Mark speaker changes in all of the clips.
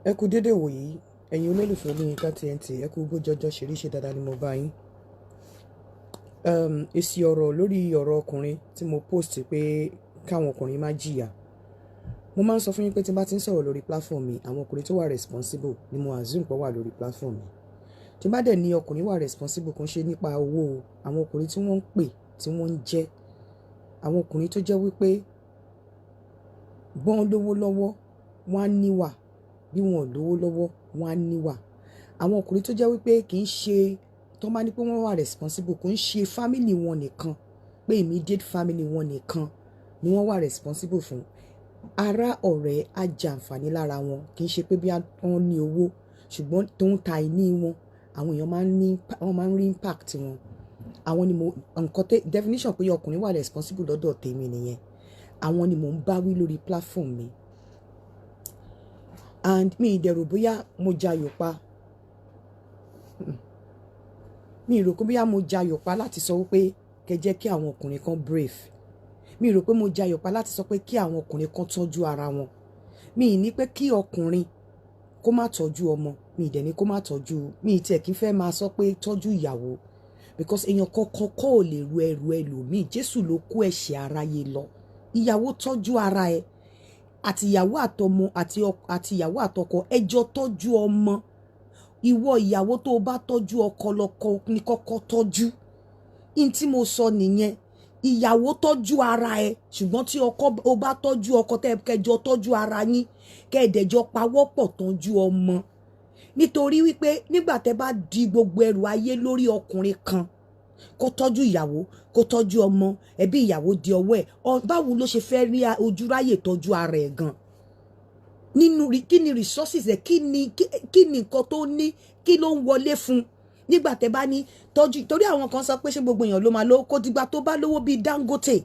Speaker 1: Ẹ kú dédé wòyí, ẹ̀yin olólùfẹ́ Olóyinka TNT. Ẹ kú bójọjọ́ ṣe rí. Ṣe dáadáa ni mo bá yín? Èsì ọ̀rọ̀ lórí ọ̀rọ̀ ọkùnrin tí mo post pé káwọn ọkùnrin má jìyà. Mo máa ń sọ fún yín pé tí n bá ti ń sọ̀rọ̀ lórí platform mi, àwọn ọkùnrin tó wà responsible ni mo assume pé wà lórí platform mi. Tí n bá dẹ̀ ní ọkùnrin wà responsible, kò ń ṣe nípa owó o. Àwọn ọkùnrin tí wọ́n ń pè, tí wọ́n ń jẹ́ àwọn ọkùnrin tó jẹ́ wípé bọ́n lówó lọ́wọ́, wọ́n á níwà; bí wọn ò lówó lọ́wọ́, wọ́n á níwà. Àwọn ọkùnrin tó jẹ́ wípé kì í ṣe tó máa ní pé wọ́n wà responsible, kò ń ṣe family wọn nìkan, pé immediate family wọn nìkan ni wọ́n wà responsible fún. Ará, ọ̀rẹ́ á jẹ àǹfààní lára wọn. Kì í ṣe pé bí wọ́n ní owó, ṣùgbọ́n tó ń ta ìní wọn, àwọn èèyàn máa ń ní, wọ́n máa ń rí impact wọn. Àwọn ni mo nǹkan tẹ definition pé ọkùnrin wà responsible lọ́dọ̀ tèmi nìyẹn. Àwọn ni mò ń bá wí lórí platform mi, and mi ì dẹ̀rù bóyá mo jayò pa. Mi ì rò pé bóyá mo jayò pa láti sọ wípé kẹ́ jẹ́ kí àwọn ọkùnrin kan brave. Mi ì rò pé mo jayò pa láti sọ pé kí àwọn ọkùnrin kan tọ́jú ara wọn. Mi ì ní pé kí ọkùnrin kó má tọ́jú ọmọ, mi ì dẹ̀ ní kó má tọ́jú. Mi ì tiẹ̀ kí n fẹ́ máa sọ pé tọ́jú ìyàwó, because èèyàn kọ́kọ́ kọ́ ò lè ru ẹrù ẹlòmíì. Jésù ló kó ẹ̀ṣẹ̀ aráyé lọ. Ìyàwó, tọ́jú ara ẹ, àti ìyàwó àtọmọ, àti ìyàwó àtọkọ, ẹ jọ tọ́jú ọmọ. Ìwọ ìyàwó, tó o bá tọ́jú ọkọ lọ́kọ ní kọ́kọ́ tọ́jú. In tí mo sọ nìyẹn. Ìyàwó, tọ́jú ara ẹ, ṣùgbọ́n tí ọkọ o bá tọ́jú ọkọ, tẹ́ kẹjọ tọ́jú ara yín, kẹ́ẹ̀dẹ̀jọ pawọ́pọ̀ tọ́jú ọmọ, nítorí wípé nígbà tẹ́ bá di gbogbo ẹrù ayé lórí ọkùnrin kan, kó tọ́jú ìyàwó, kó tọ́jú ọmọ, ẹbí ìyàwó di ọwọ́ ẹ̀, báwo ló ṣe fẹ́ rí ojú ráyè tọ́jú ara ẹ̀ gan? Nínú kí ni resources ẹ̀? Kí ni nǹkan tó ní? Kí ló ń wọlé fún nígbà tẹ́ bá ní tọ́jú? Torí àwọn kan sọ pé ṣé gbogbo èèyàn ló máa lówó? Kó dìgbà tó bá lówó bíi Dangote,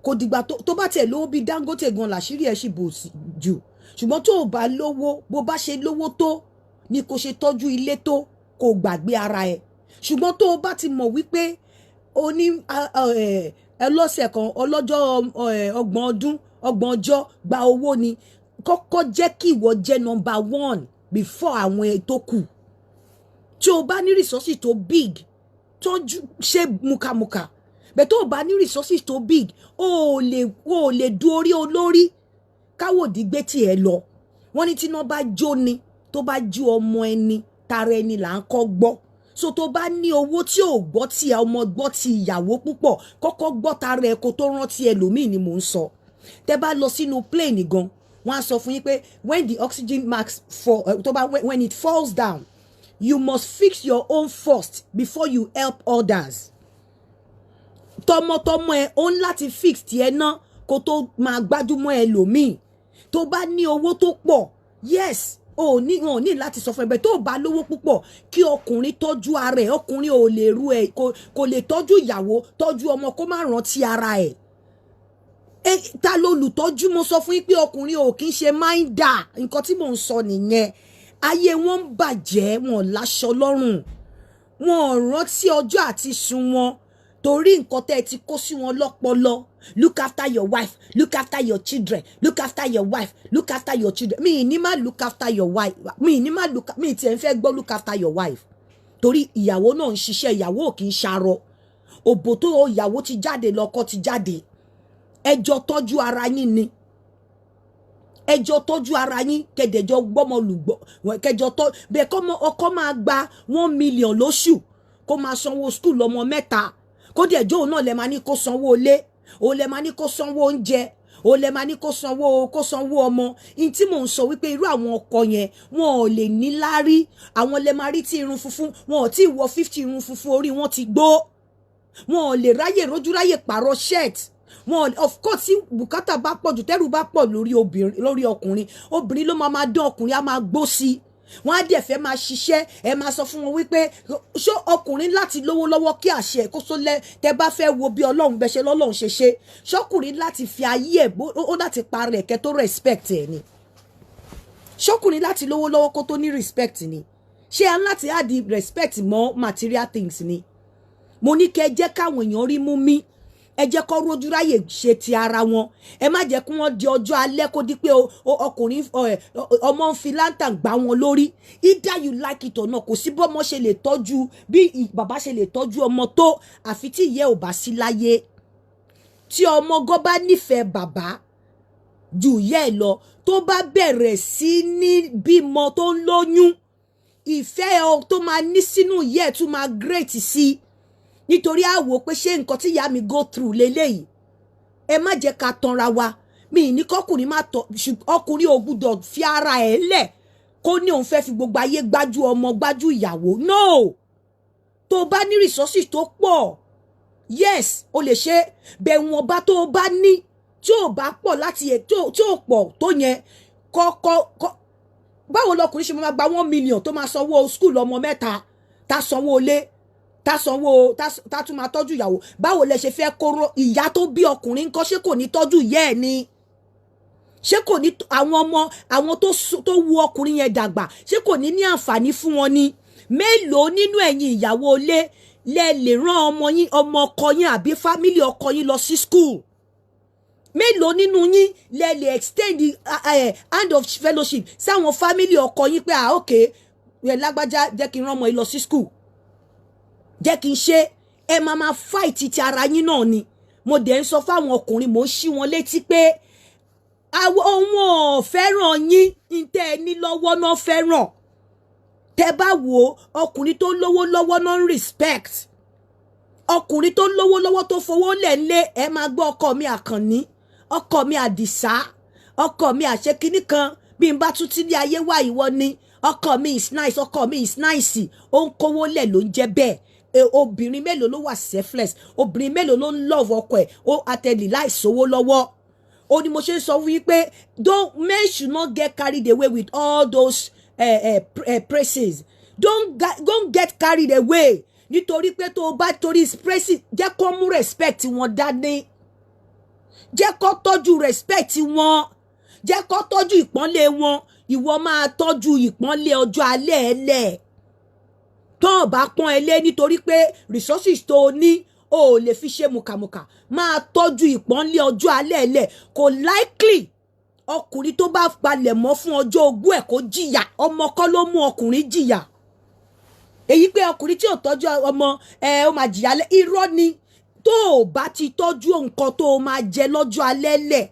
Speaker 1: kò dìgbà tó bá tiẹ̀ lówó bíi Dangote gan, làṣírí ẹ̀ sì bò jù. Ṣùgbọ́n tó o bá lówó, bó bá ṣe lówó tó ni kò ṣe tọ́jú ilé tó, kò gbàgbé ara ẹ̀. Ṣùgbọ́n tó o bá ti mọ̀ wípé o ní ẹlọ́sẹ̀ kan, ọlọ́jọ́ 30 ọdún, 30 ọjọ́ gba owó ni, kọ́kọ́ jẹ́ kí ìwọ jẹ́ number one before àwọn tó kù. Tí o bá ní resources tó big, tọ́jú ṣe mukamuka bẹ́ẹ̀. Tó o bá ní resources tó big, o ò lè du orí olórí káwòdì gbé tiẹ̀ lọ. Wọ́n ní tíná bá jó ni, tó bá jú ọmọ ẹni, tara ẹni là ń kọ́ gbọ́. So tó bá ní owó tí ò gbọ́ tí ọmọ, gbọ́ ti ìyàwó púpọ̀, kọ́kọ́ gbọ́ tara ẹ kó tó rántí ẹlòmíì ni mò ń sọ. Tẹ́ bá lọ sínú plane gan, wọ́n á sọ fún yín pé when the oxygen mask fall, tó bá when it falls down, you must fix your own first before you help others. Tọmọtọmọ ẹ, ó ń láti fix tiẹ̀ náà kó tó máa gbájúmọ́ ẹlòmíì. Tó bá ní owó tó pọ̀, yes, o ní wọn ò ní láti sọ fún ẹ bẹ́ẹ̀. Tó bá lówó púpọ̀, kí ọkùnrin tọ́jú ara ẹ̀. Ọkùnrin ò lè ru ẹ, kò lè tọ́jú ìyàwó, tọ́jú ọmọ, kó má rántí ara ẹ̀. Ta lolùtọ́jú? Mo sọ fún yín pé ọkùnrin ò kí ń ṣe minder. Nǹkan tí mò ń sọ nìyẹn. Ayé wọn ń bàjẹ́, wọn láṣọ lọ́rùn, wọn ò rántí ọjọ́ àti sùn wọn, torí nǹkan tẹ́ ẹ ti kó sí wọn lọ́pọlọ: look after your wife, look after your children, look after your wife, look after your children. Mi ní má look after your wife, mi ní má look, mi tiẹ̀ ń fẹ́ gbọ́ look after your wife, torí ìyàwó náà ń ṣiṣẹ́. Ìyàwó ò kì í ṣarọ òbò tó ìyàwó ti jáde lọ́kọ ti jáde. Ẹ jọ tọ́jú ara yín ni. Ẹ jọ tọ́jú ara yín, kẹdẹjọ gbọ́mọ lùgbọ́, kẹjọ tọ́ bẹ́ẹ̀. Kọ́ ọkọ máa gba 1 million lóṣù, kó máa sanwó school ọmọ mẹ́ta, kó dẹ̀ jó òun náà lẹ máa ní kó sanwó ilé, òun lẹ máa ní kó sanwó oúnjẹ, òun lẹ máa ní kó sanwó ọmọ. In tí mò ń sọ wípé irú àwọn ọkọ yẹn, wọn ò lè ní láárí. Àwọn lẹ máa rí tí irun funfun wọn ò tí ì wọ 50, irun funfun orí wọn ti gbó. Wọn ò lè ráyè rójú ráyè pààrọ̀ shirt wọn. Of course, tí bùkátà bá pọ̀ jù, tẹ́rù bá pọ̀ lórí obìnrin, lórí ọkùnrin, obìnrin ló máa máa dán, ọkùnrin á máa gbó sí i. Wọ́n á dẹ̀ fẹ́ máa ṣiṣẹ́. Ẹ máa sọ fún wọn wípé ṣó ọkùnrin láti lówó lọ́wọ́ kí àṣẹ kó tó lẹ. Tẹ bá fẹ́ wo bí Ọlọ́run bẹ ṣe lọ́lọ́run ṣe ṣe, ṣọkùnrin láti fi ayé ẹ̀, ó láti parẹ́ ẹ̀kẹ́ tó respect ẹ̀ ni? Ṣọkùnrin láti lówó lọ́wọ́ kó tó ní respect ni? Ṣé à ń láti add respect mọ́ material things ni? Mo ní kẹ́ jẹ́ káwọn èèyàn rí mú mi. Ẹ jẹ́ kó rójú ráyè ṣe ti ara wọn. Ẹ má jẹ́ kí wọ́n di ọjọ́ alẹ́ kó di pé ọkùnrin, ọmọ ń fi lantern gbá wọn lórí. Either you like it or not, kò sí bọ́mọ ṣe lè tọ́jú, bí bàbá ṣe lè tọ́jú ọmọ tó, àfi tí ìyá ò bá sí láyé. Tí ọmọ gan bá nífẹ̀ẹ́ bàbá ju ìyá ẹ̀ lọ, tó bá bẹ̀rẹ̀ sí ní bímọ, tó ń lóyún, ìfẹ́ ọ tó máa ní sínú ìyá ẹ̀ tún máa great sí i, nítorí àwò pé ṣé nǹkan tí ìyá mi go through leléyìí. Ẹ má jẹ́ ká tanra wa. Mi ní kọkùnrin má tọ, ọkùnrin ò gbúdọ̀ fi ara ẹ̀ lẹ̀ kó ní òun fẹ́ fi gbogbo ayé gbájú ọmọ, gbájú ìyàwó. No, tó o bá ní resources tó pọ̀, yes, o lè ṣe bẹ́ẹ̀. Wọ́n bá tó o bá ní tí ò bá pọ̀ láti ẹ̀, tí ò pọ̀ tó yẹn, kọ́kọ́ kọ́. Báwo lọkùnrin ṣe máa gba 1 million tó máa sanwó school ọmọ mẹ́ta, tá sanwó ilé, tá sanwó, tá tún máa tọ́jú ìyàwó? Báwo lẹ ṣe fẹ́ kóró? Ìyá tó bí ọkùnrin ńkọ́? Ṣé kò ní tọ́jú ìyá ẹ̀ ni? Ṣé kò ní àwọn ọmọ àwọn tó wu ọkùnrin yẹn dàgbà? Ṣé kò ní ní àǹfààní fún wọn ni? Mélòó nínú ẹ̀yin ìyàwó ilé lẹ lè rán ọmọ yín, ọmọ ọkọ yín àbí family ọkọ yín lọ sí school? Mélòó nínú yín lẹ lè extend the hand of fellowship sáwọn family ọkọ yín pé, "Ah, okay, ẹ lágbájá, jẹ́ kí n rán ọmọ yìí lọ sí school, jẹ́ kí n ṣe"? Ẹ máa máa fight ti ara yín náà ni. Mo dẹ̀ ń sọ fáwọn ọkùnrin, mò ń ṣí wọn létí pé àwọn ohun ò fẹ́ràn yín, ní tẹ́ ẹ ní lọ́wọ́ náà fẹ́ràn. Tẹ́ bá wo ọkùnrin tó lówó lọ́wọ́ náà ń respect. Ọkùnrin tó lówó lọ́wọ́, tó fowó lẹ̀ ńlé, ẹ máa gbọ́, "Ọkọ mi Àkànní, ọkọ mi Àdìsá, ọkọ mi àṣekínní kan, bí n bá tún tí ní ayé wá, ìwọ ni. Ọkọ mi is nice, ọkọ mi is nice." Ó ń kówó lẹ̀ ló ń jẹ́ bẹ́ẹ̀. Obìnrin mélòó ló wà selfless? Obìnrin mélòó ló ń love ọkọ ẹ̀ ó àtẹlì láì sówó lọ́wọ́? Ó ní mo ṣe ń sọ fún yín pé don't, men should not get carried away with all those praises. Don't get carried away, nítorí pé tó o bá torí praises, jẹ́ kó mú respect wọn dání, jẹ́ kó tọ́jú respect wọn, jẹ́ kó tọ́jú ìpọ́nlé wọn. Ìwọ máa tọ́jú ìpọ́nlé ọjọ́ alẹ́ ẹ lẹ̀. Tó o bá pọ́n ẹ lé nítorí pé resources tó o ní o ò lè fi ṣe mùkàmùkà, máa tọ́jú ìpọ́nlé ọjọ́ alẹ́ ẹ lẹ̀. Kò likely ọkùnrin tó bá palẹ̀ mọ́ fún ọjọ́ ogún ẹ̀ kó jìyà. Ọmọ kọ́ ló mú ọkùnrin jìyà. Èyí pé ọkùnrin tí ò tọ́jú ọmọ ẹ ó máa jìyà lẹ́, irọ́ ni. Tó o bá ti tọ́jú nǹkan tó o máa jẹ lọ́jọ́ alẹ́ lẹ̀,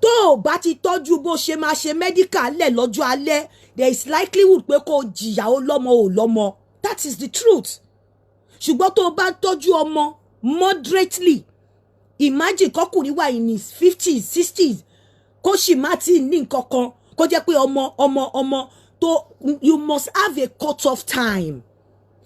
Speaker 1: tó o bá ti tọ́jú bó ṣe máa ṣe medical lẹ̀ lọ́jọ́ alẹ́, there is likelihood pé kó o jìyà, ó lọ́mọ ò lọ́mọ. That is the truth. Ṣùgbọ́n tó o bá tọ́jú ọmọ moderately, imagine kọkùnrin wà in his 50s, 60s, kó sì má tí ì ní nǹkan kan, kó jẹ́ pé ọmọ, ọmọ, ọmọ tó. You must have a cut off time.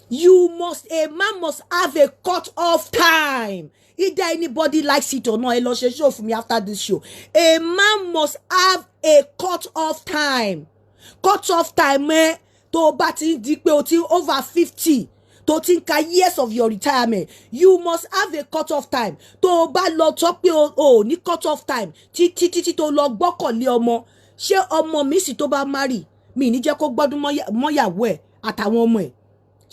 Speaker 1: You must a man must have a cut off time, either anybody likes it or not. Ẹ lọ ṣe show fún mi after this show. A man must have a cut off time. Cut off time ẹ, tó o bá ti ń di pé o ti over 50, tó ti ń ka years of your retirement, you must have a cut off time. Tó o bá lọ tọ́ pé o ò ní cut off time títí títí tó lọ gbọ́kànlé ọmọ, ṣé ọmọ mi sì tó bá marry, mi ní jẹ́ kó gbọ́dún mọ́yàwó ẹ̀ àtàwọn ọmọ ẹ̀?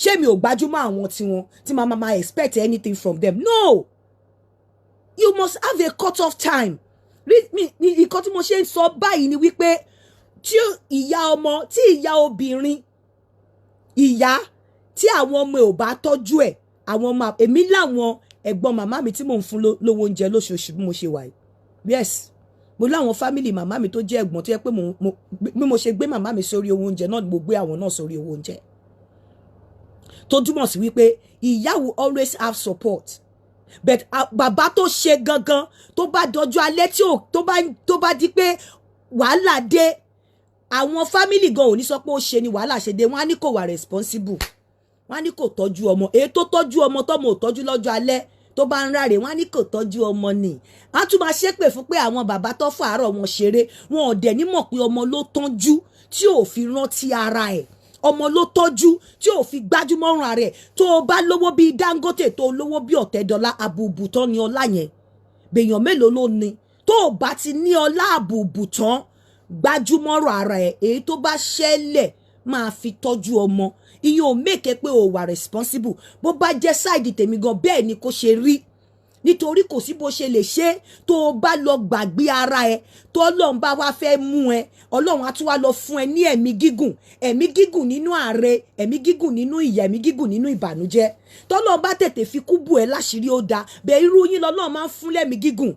Speaker 1: Ṣé mi ò gbájúmọ́ àwọn tiwọn tí màá máa expect anything from them? No, you must have a cut off time. Nǹkan tí mo ṣe ń sọ báyìí ni wípé tí ìyá ọmọ, tí ìyá obìnrin, ìyá tí àwọn ọmọ ẹ̀ ò bá tọ́jú ẹ̀, àwọn ọmọ èmi láwọn ẹ̀gbọ́n màmá mi tí mò ń fún lówó oúnjẹ lóṣooṣù bí mo ṣe wà yìí. Yes, mo láwọn family màmá mi tó jẹ́ ẹ̀gbọ́n tó yẹ pé bí mo ṣe gbé màmá mi sórí owó oúnjẹ náà ni mo gbé àwọn náà sórí owó oúnjẹ, tó túmọ̀ sí wípé ìyá will always have support. But bàbá tó ṣe gangan, tó bá dọjọ́ alẹ́, tí ò tó bá di pé wàhálà dé, àwọn family gan ò ní sọ pé ó ṣe ni wàhálà ṣe dé. Wọ́n á ní kò wà responsible, wọ́n á ní kò tọ́jú ọmọ. Èyí tó tọ́jú ọmọ, tọ́mọ ò tọ́jú lọ́jọ́ alẹ́, tó bá ń ráre, wọ́n á ní kò tọ́jú ọmọ ni. Wọ́n á tún máa ṣépè fún pé àwọn bàbá tó fàárọ̀ wọn ṣeré. Wọn ò dẹ̀ ní mọ̀ pé ọmọ ló tọ́jú tí ò fi rántí ara ẹ̀, ọmọ ló tọ́jú tí ò fi gbájúmọ́rùn ara ẹ̀. Tó o bá lówó bíi Dangote, tó o lówó bíi Ọ̀tẹ́dọ́lá, àbùbù tán ni ọlá yẹn. Bèèyàn mélòó ló ní? Tó o bá ti ní ọlá àbùbù tán, gbájúmọ́rọ̀ ara ẹ̀. Èyí tó bá ṣẹlẹ̀, máa fi tọ́jú ọmọ. Ìyẹn ò make pé o wà responsible. Bó bá jẹ́ side tèmi gan, bẹ́ẹ̀ ni kò ṣe rí. Nítorí kò sí bó ṣe lè ṣe, tó o bá lọ gbàgbé ara ẹ, tó Ọlọ́run bá wá fẹ́ mú ẹ, Ọlọ́run á tún wá lọ fún ẹ ní ẹ̀mí gígùn, ẹ̀mí gígùn nínú àárẹ̀, ẹ̀mí gígùn nínú ìyà, ẹ̀mí gígùn nínú ìbànújẹ́. Tọ́lọ́run bá tètè fi kú bù ẹ láṣìírí, ó dáa bẹ́ẹ̀. Irú yín lọ́lọ́run máa ń fún lẹ́mí gígùn.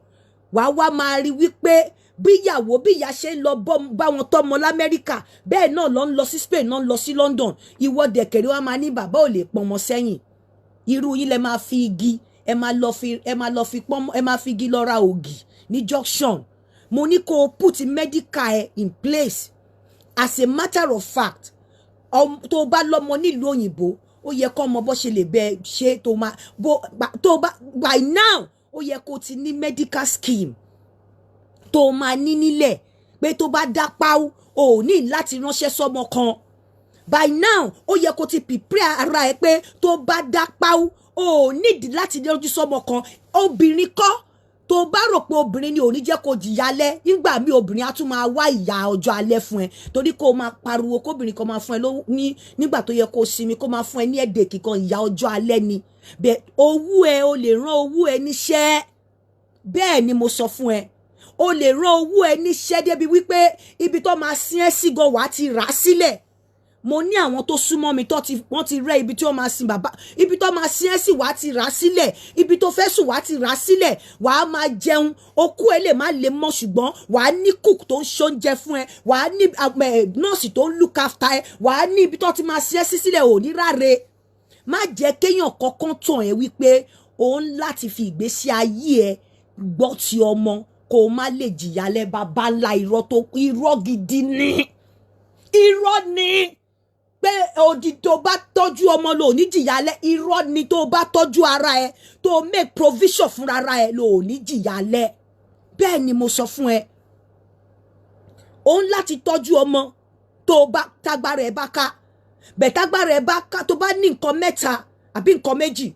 Speaker 1: Wàá wá máa rí wípé bíyàwó bíyà ṣe ń lọ bá wọn tọ́mọ l'Amẹ́ríkà, bẹ́ẹ̀ náà lọ ń lọ sí Spain, náà ń lọ sí London. Ìwọ dẹ̀kẹ̀rẹ̀, wa máa ní bàbá ò lè pọnmọ sẹ́yìn. Irú yín lẹ máa fi igi, ẹ máa lọ fi pọ́n, ẹ máa fi igi lọ ra ògì ní junction. Mo ní kó o put medical ẹ in place. As a matter of fact, tó o bá lọ́mọ nílùú òyìnbó, ó yẹ kó ọmọ bó ṣe lè bẹ ṣe tó máa bó tó bá. By now, ó yẹ kó o ti ní medical scheme tó máa ní nílẹ̀ pé tó bá dá páú, o ò ní láti ránṣẹ́ sọ́mọ kan. By now, ó yẹ kó ti prepare ara ẹ pé tó bá dá páú, o ò nídìí láti ránṣẹ́ sọ́mọ kan. Obìnrin kọ́ tó bá rò pé obìnrin ni ò ní jẹ́ kó jìyà alẹ́. Nígbà míì, obìnrin á tún máa wá ìyà ọjọ́ alẹ́ fún ẹ, torí kó o máa pariwo kóbìnrin kan máa fún ẹ ní nígbà tó yẹ kó o sinmi, kó máa fún ẹ ní ẹ̀dẹ̀ kíkan. Ìyà ọjọ́ alẹ́ ni bẹ́ẹ̀. Owó ẹ, o lè rán owó ẹ níṣẹ́. Bẹ́ẹ̀ ni mo sọ fún ẹ, o lè rán owó ẹ níṣẹ́ débi wípé ibi tó máa sin ẹ́ sí gan, wàá ti rà á sílẹ̀. Mo ní àwọn tó súnmọ́ mi tó ti wọ́n ti rẹ́ ibi tí wọ́n máa sin bàbá, ibi tó máa sin ẹ́ sí, wàá ti rà á sílẹ̀. Ibi tó fẹ́ sùn, wàá ti rà á sílẹ̀. Wàá máa jẹun, okú ẹ lè má lè mọ́, ṣùgbọ́n wàá ní cook tó ń ṣoúnjẹ fún ẹ, wàá ní nọ́ọ̀sì tó ń look after ẹ, wàá ní ibi tó ti máa sin ẹ́ sí sílẹ̀. Ò ní ráre. Má jẹ́ kéèyàn kankan tàn ẹ́ wípé òun láti fi ìgbésí ayé ẹ gbọ́ ti ọmọ kó o má lè jìyà lẹ́. Bàbá ńlá irọ́, tó irọ́ gidi ní irọ́ ni pé odi tó bá tọ́jú ọmọ lò ní jìyà lẹ́. Irọ́ ni. Tó bá tọ́jú ara ẹ, tó make provision fúnra ara ẹ, lò ní jìyà lẹ́. Bẹ́ẹ̀ ni mo sọ fún ẹ. Òun láti tọ́jú ọmọ tó bá tágbára ẹ bá ká bẹ́ẹ̀, tágbára ẹ bá ká. Tó bá ní nǹkan mẹ́ta àbí nǹkan méjì,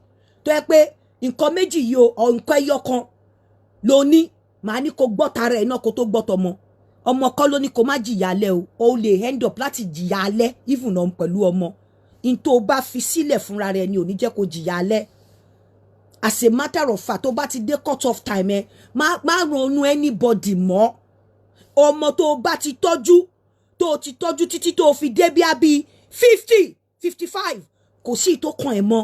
Speaker 1: tó yẹ pé nǹkan méjì yìí o, ọ̀ nǹkan ẹyọ kan ló ní, màá ní kó gbọ́ tara ẹ̀ náà kó tó gbọ́ tọmọ. Ọmọ kọ́ ló ní kó má jìyà alẹ́ o. O lè end up láti jìyà alẹ́ even náà pẹ̀lú ọmọ. In tó bá fi sílẹ̀ fúnra rẹ̀ ni ò ní jẹ́ kó jìyà alẹ́. As a matter of fact, tó bá ti dé cut off time ẹ, má ronú anybody mọ́. Ọmọ tó bá ti tọ́jú, tó ti tọ́jú títí tó fi dé bí abí 50, 55, kò sí ìtókàn ẹ̀ mọ́.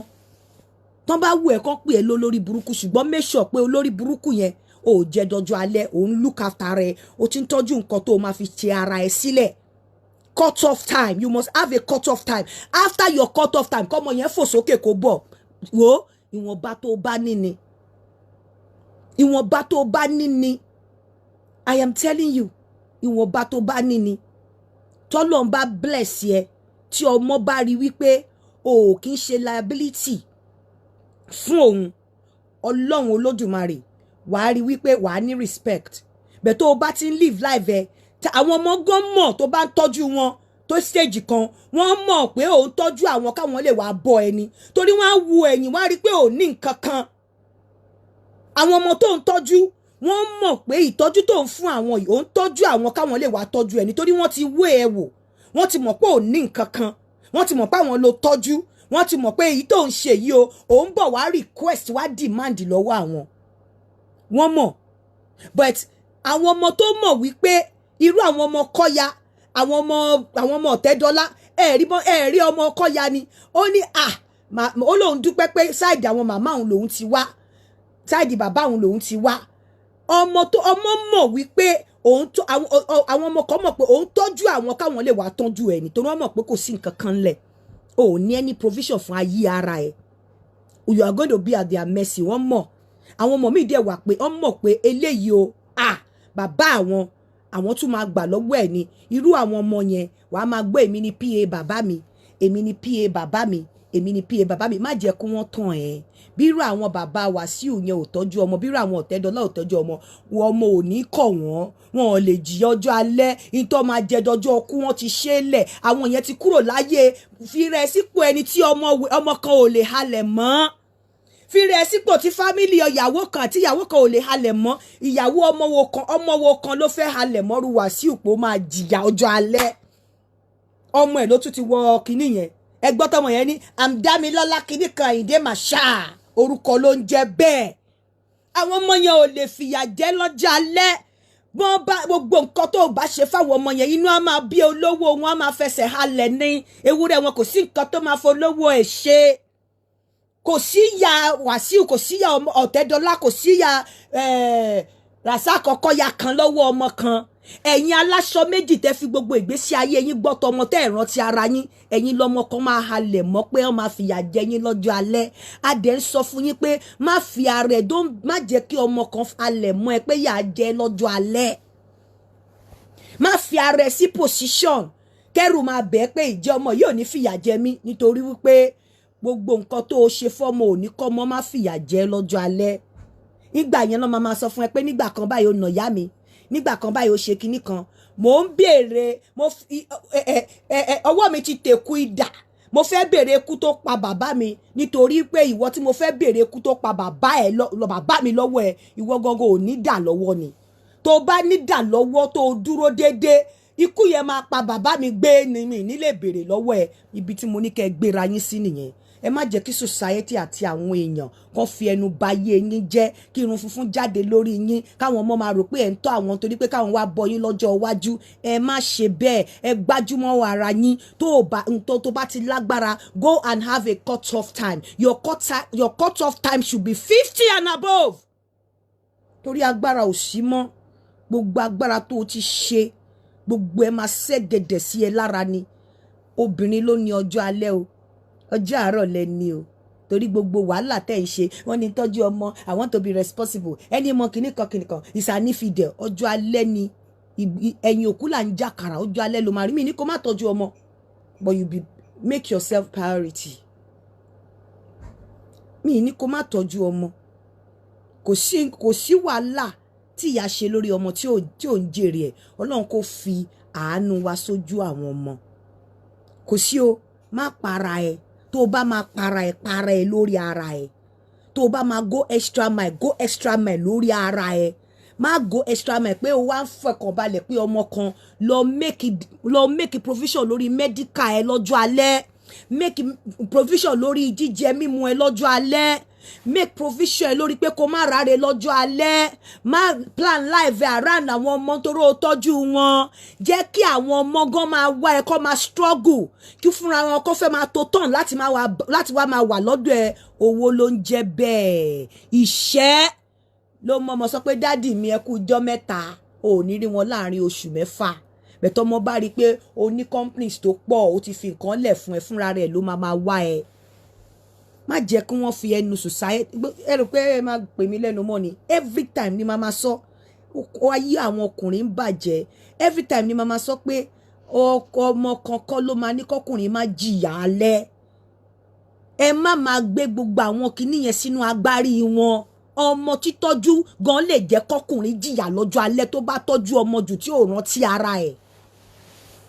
Speaker 1: Tán bá wù ẹ́ kán pè é lólórí burúkú, ṣùgbọ́n make sure pé olórí burúkú yẹn ò jẹ́ dọjọ́ alẹ́. Òun look after rẹ, o ti ń tọ́jú nǹkan tó o máa fi ṣe ara ẹ sílẹ̀. Cut off time, you must have a cut off time. After your cut off time, kọ́mọ yẹn fò sókè kó bọ̀ wo. Ìwọ̀nba tó o bá ní ni, ìwọ̀nba tó o bá ní ni. I am telling you, ìwọ̀nba tó bá ní ni. Tọ́lọ́n bá bless ẹ, tí ọmọ bá rí wípé o ò kí ń ṣe liability fún òun, Ọlọ́run Olódùmarè, wàá rí wípé wàá ní respect. Bẹ́ẹ̀ tó o bá ti ń live life ẹ, àwọn ọmọ gan mọ̀. Tó bá ń tọ́jú wọn tó stage kan, wọ́n mọ̀ pé òun tọ́jú àwọn káwọn lè wàá bọ́ ẹni, torí wọ́n á wu ẹ̀yìn, wọ́n á rí pé ò ní nǹkan kan. Àwọn ọmọ tó ń tọ́jú, wọ́n mọ̀ pé ìtọ́jú tó ń fún àwọn yìí, òun tọ́jú àwọn káwọn lè wàá tọ́jú ẹni, torí wọ́n ti wé ẹ wò, wọ́n ti mọ̀ pé ò ní nǹkan kan, wọ́n ti mọ̀ pé àwọn ló tọ́jú, wọ́n ti mọ̀ pé èyí tó ń ṣe yìí o, òun bọ̀ wá request, wá demand lọ́wọ́ àwọn. Wọ́n mọ̀. But àwọn ọmọ tó mọ̀ wípé irú àwọn ọmọ kọ́ya, àwọn ọmọ Ọ̀tẹ́dọ́lá, ẹ rí ọmọ kọ́ya ni, ó ní à ó lóun dúpẹ́ pé side àwọn màmá òun lòun ti wá, side bàbá òun lòun ti wá. Ọmọ tó ọmọ mọ̀ wípé òun tó àwọn ọmọ kan mọ̀ pé òun tọ́jú àwọn káwọn lè wá tọ́jú ẹ̀, nítorí wọ́n mọ̀ pé kò sí nǹkan kan lẹ̀, o ò ní any provision fún ayé ara ẹ̀, you are going to be at their mercy. Wọ́n mọ̀. Àwọn ọmọ mi dẹ̀ wà pé wọ́n mọ̀ pé eléyìí o, ah, bàbá àwọn, àwọn tún máa gbà lọ́wọ́ ẹ̀ ni. Irú àwọn ọmọ yẹn, wàá máa gbọ́, "Èmi ni PA bàbá mi, èmi ni PA bàbá mi, èmi ni PA bàbá mi." Má jẹ́ kí wọ́n tàn ẹ́. Bírú àwọn bàbá Wàsíù yẹn ò tọ́jú ọmọ, bírú àwọn Ọ̀tẹ́dọ́lá ò tọ́jú ọmọ wọn, ọmọ ò ní kọ̀ wọ́n, wọn ò lè jìyà ọjọ́ alẹ́. Ìtọ́ máa jẹ dọjọ́ ọkú, wọn ti ṣe é lẹ̀. Àwọn yẹn ti kúrò láyé. Fi rẹ̀ sípò ẹni tí ọmọ kan ò lè halẹ̀ mọ́. Fi rẹ̀ sípò tí family ìyàwó kan àti ìyàwó kan ò lè halẹ̀ mọ́. Ìyàwó ọmọ wo kan, ọmọ wo kan ló fẹ́ halẹ̀ mọ́rú Wàsíù pé ó máa jìyà ọjọ́ alẹ́? Ọmọ ẹ̀ ló tún ti wọ kinní yẹn. Ẹgbọ́n tọmọ yẹn ní àmdámilọ́lá kinní kan, Àyìndé Màṣá, orúkọ ló ń jẹ́ bẹ́ẹ̀. Àwọn ọmọ yẹn ò lè fìyà jẹ lọ́jọ́ alẹ́. Wọ́n bá gbogbo nǹkan tó bá ṣe fáwọn ọmọ yẹn, inú á máa bí olówó wọn, á máa fẹsẹ̀ halẹ̀ ní ewúrẹ́ wọn. Kò sí nǹkan tó máa folówó ẹ̀ ṣe. Kò sí ya Wàsíù, kò sí ya Ọ̀tẹ́dọ́lá, kò sí ya Rasaq kọ́kọ́ ya kan lọ́wọ́ ọmọ kan. Ẹ̀yin aláṣọ méjì tẹ́ fi gbogbo ìgbésí ayé yín gbọ́ tọmọ, tẹ́ ẹ̀ rántí ara yín, ẹ̀yin lọmọ kan máa halẹ̀ mọ́ pé wọ́n máa fìyà jẹ yín lọ́jọ́ alẹ́. A dẹ̀ ń sọ fún yín pé má fi ara ẹ̀, má jẹ́ kí ọmọ kan halẹ̀ mọ́ ẹ pé yà á jẹ lọ́jọ́ alẹ́. Má fi ara ẹ sí position kẹ́rù máa bẹ́ẹ̀ pé ìjẹ́ ọmọ yóò ní fìyà jẹ mí, nítorí wípé gbogbo nǹkan tó o ṣe fọ́mọ ò ní kọ́ ọmọ má fìyà jẹ lọ́jọ́ alẹ́. Nígbà yẹn lọ́ máa sọ fún ẹ pé nígbà kan báyìí ó nà yá mi, nígbà kan báyìí ó ṣe kinní kan. Mò ń béèrè, mo fi ẹ ẹ ẹ ọwọ́ mi ti tẹ̀kú idà, mo fẹ́ béèrè ikú tó pa bàbá mi, nítorí pé ìwọ tí mo fẹ́ béèrè ikú tó pa bàbá ẹ lọ bàbá mi lọ́wọ́ ẹ, ìwọ gangan ò ní dà lọ́wọ́ ni. Tó bá ní dà lọ́wọ́, tó dúró déédéé, ikú yẹn máa pa bàbá mi gbé ni, mi nílé béèrè lọ́wọ́ ẹ. Ibi tí mo ní kẹ́ gbéra yín sí nìyẹn. Ẹ má jẹ́ kí society àti àwọn èèyàn kan fi ẹnu ba ayé yín jẹ́, kí irun funfun jáde lórí yín, káwọn ọmọ máa rò pé ẹ̀ ń tọ́ àwọn torí pé káwọn wá bọ yín lọ́jọ́ iwájú. Ẹ má ṣe bẹ́ẹ̀. Ẹ gbájúmọ́ ara yín. Tó bá ti lágbára, go and have a cut off time. Your cut off time should be 50 and above, torí agbára ò sí mọ́. Gbogbo agbára tó o ti ṣe, gbogbo ẹ máa ṣẹ́gẹ̀dẹ̀ sí ẹ lára ni. Obìnrin ló ní ọjọ́ alẹ́ o, ọjọ́ àárọ̀ lẹ́ni o, torí gbogbo wàhálà tẹ̀ ń ṣe, wọ́n ní tọ́jú ọmọ, I want to be responsible, ẹni mọ kìnnìkan kìnnìkan ìsànífìdẹ̀. Ọjọ́ alẹ́ ni, ẹ̀yìn òkú là ń jàkàrà. Ọjọ́ alẹ́ ló máa rí mi ní kó má tọ́jú ọmọ, but you be make yourself priority. Mi ní kó má tọ́jú ọmọ. Kò sí wàhálà tí ìyá ṣe lórí ọmọ tí ò ń jèrè ẹ̀. Ọlọ́run kò fi àánú wa sójú àwọn ọmọ. Kò sí o. Má para ẹ. Tó o bá máa para ẹ, para ẹ lórí ara ẹ. Tó o bá máa go extra mile, go extra mile lórí ara ẹ. Má go extra mile pé o wá ń fọkàn balẹ̀ pé ọmọ kan lọ make provision lórí medical ẹ lọ́jọ́ alẹ́, make provision lórí jíjẹ mímu ẹ lọ́jọ́ alẹ́, make provision ẹ lórí pé kó má ráre lọ́jọ́ alẹ́. Má plan life ẹ around àwọn ọmọ torí o tọ́jú wọn. Jẹ́ kí àwọn ọmọ gan máa wá ẹ, kó máa struggle, kí fúnra wọn kó fẹ́ máa tó tán láti wá máa wà lọ́dọ̀ ẹ. Owó ló ń jẹ́ bẹ́ẹ̀. Ìṣẹ́ ló mọ ọmọ sọ pé, "Daddy mi, ẹ kú ijọ́ mẹ́ta." Ò ní rí wọn láàrin oṣù 6. Bẹ̀tọ̀ ọmọ bá rí i pé o ní companies tó pọ̀, ó ti fi nǹkan lẹ̀ fún ẹ, fúnra rẹ̀ ló máa máa wá ẹ. Má jẹ́ kí wọ́n fi ẹnu society. Ẹ rò pé ẹ máa pè mí lẹ́nu mọ́ ni. Every time ni màá máa sọ, ayé àwọn ọkùnrin ń bàjẹ́. Every time ni màá máa sọ pé ọkọ ọmọ kankan ló máa ní kọkùnrin má jìyà alẹ́. Ẹ má máa gbé gbogbo àwọn kinní yẹn sínú agbárí wọn. Ọmọ títọ́jú gan lè jẹ́ kọkùnrin jìyà lọ́jọ́ alẹ́. Tó bá tọ́jú ọmọ jù tí ò rántí ara ẹ̀,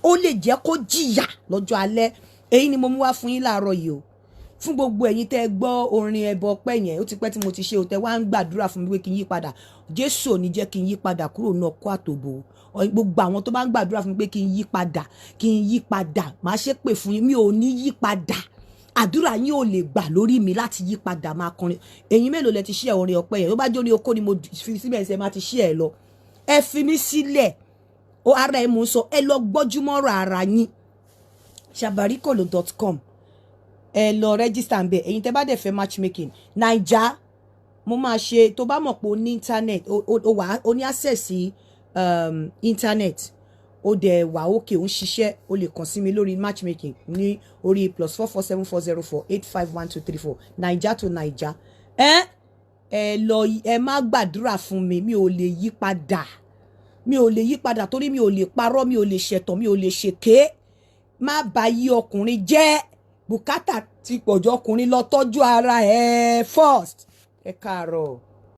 Speaker 1: ó lè jẹ́ kó jìyà lọ́jọ́ alẹ́. Èyí ni mo mú wá fún yín láàárọ̀ yìí o. Fún gbogbo ẹ̀yin tẹ́ ẹ gbọ́ orin ẹbọ ọpẹ́ yẹn, ó ti pẹ́ tí mo ti ṣe o, tẹ́ wá ń gbàdúrà fún mi pé kí n yí padà, Jésù ò ní jẹ́ kí n yí padà kúrò ní ọkọ àtòbò. Gbogbo àwọn tó bá ń gbàdúrà fún mi pé kí n yí padà, kí n yí padà, màá ṣe pè fún yín, mi ò ní yí padà. Àdúrà yín ò lè gbà lórí mi láti yí padà. Máa kọrin. Ẹ̀yin mélòó lẹ ti ṣí ẹ orin ọpẹ́ yẹn? Tó bá jó ní okó ni mo fi síbẹ̀ ṣe máa ti ṣí ẹ lọ. Ẹ fi mí sílẹ̀ ó, ara ẹ mò ń sọ. Ẹ lọ gbọ́júmọ́rọ̀ ara yín. Sabarikolo.com, ẹ lọ register ń bẹ. Ẹ̀yin tẹ́ bá dẹ̀ fẹ́ matchmaking Naija, mo máa ṣe. Tó bá mọ̀ pé o ní internet, o wà, o ní access sí internet, ó dẹ̀ wà òkè, ó ń ṣiṣẹ́, o lè kàn sí mi lórí matchmaking ní orí +44 7404 851234, Naija to Naija. Ẹ lọ, ẹ má gbàdúrà fún mi. Mi ò lè yí padà, mi ò lè yí padà, torí mi ò lè parọ́, mi ò lè ṣẹ̀tàn, mi ò lè ṣèké. Má bà yí ọkùnrin jẹ́. Bùkátà ti pọ̀jù ọkùnrin lọ. Tọ́jú ara ẹ first. Ẹ káàárọ̀.